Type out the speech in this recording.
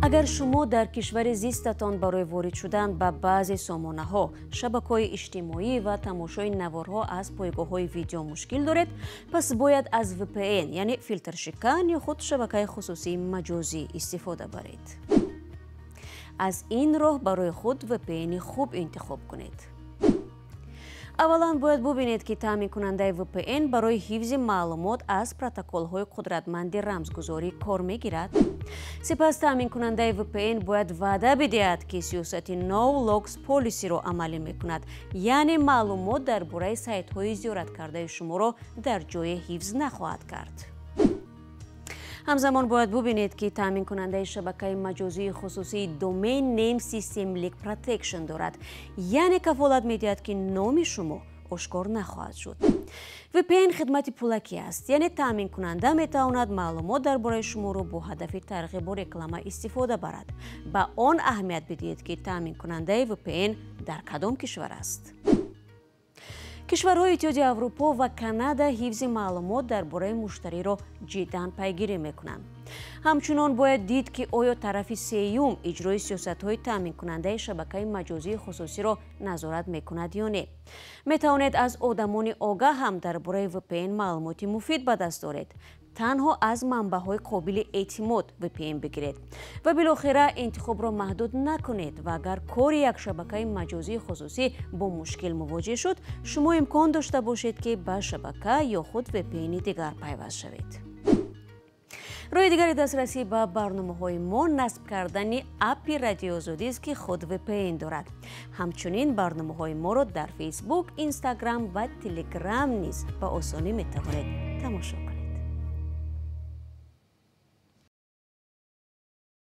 Агар шумо дар кишвари зистатон барои ворид шудан ба баъзе сомонаҳо, шабакаҳои иҷтимоӣ ва тамошои наворҳо аз пойгоҳҳои видео мушкил доред, пас бояд аз VPN, яъне филтршикан ё худ шабакаи хусусии маҷозӣ истифода баред. Аз ин роҳ барои худ VPN-и хуб интихоб кунед. Аввалан бояд бубинед, ки таъминкунандаи VPN барои ҳифзи маълумот аз протоколҳои қудратманди рамзгузорӣ кор мегирад. Сипас таъминкунандаи VPN бояд ваъда бидиҳад, ки сиёсати No Logs Policy-ро амалӣ мекунад, яъне маълумот дар бораи сайтҳои зиёраткардаи шуморо дар ҷое ҳифз нахоҳад кард. Ҳамзамон бояд бубинед, ки таъминкунандаи шабакаи маҷозии хусусии Domain Name System Leak Protection дорад, яъне кафолат медиҳад, ки номи шумо ошкор нахоҳад шуд. VPN хидмати пулакӣ аст, яъне таъминкунанда метавонад маълумот дар бораи шуморо бо ҳадафи тарғибу реклама истифода барад. Ба он аҳамият бидиҳед, ки таъминкунандаи VPN дар кадом кишвар аст. Кишварҳои Иттиҳоди Аврупо ва Канада ҳифзи маълумот дар бораи муштариро ҷиддан пайгирӣ мекунанд. Ҳамчунон бояд дид, ки оё тарафи сеюм иҷрои сиёсатҳои таъминкунандаи шабакаи маҷозии хусусиро назорат мекунад ё не. Метавонед аз одамони огаҳ ҳам дар бораи VPN маълумоти муфид ба даст оред. Танҳо аз манбаъҳои қобили эътимод VPN бигиред. Ва билохира интихобро маҳдуд накунед ва агар кори як шабакаи маҷозии хусусӣ бо мушкил мувоҷеҳ шуд, шумо имкон дошта бошед, ки ба шабака ё худ VPN-и дигар пайваст шавед. Роҳи дигари дастрасӣ ба барномаҳои мо насб кардани аппи Радиои Озодист, ки худ VPN дорад. Ҳамчунин барномаҳои моро дар Фейсбук, Инстаграм ва Телеграм низ ба осонӣ метавонед тамошо кунед.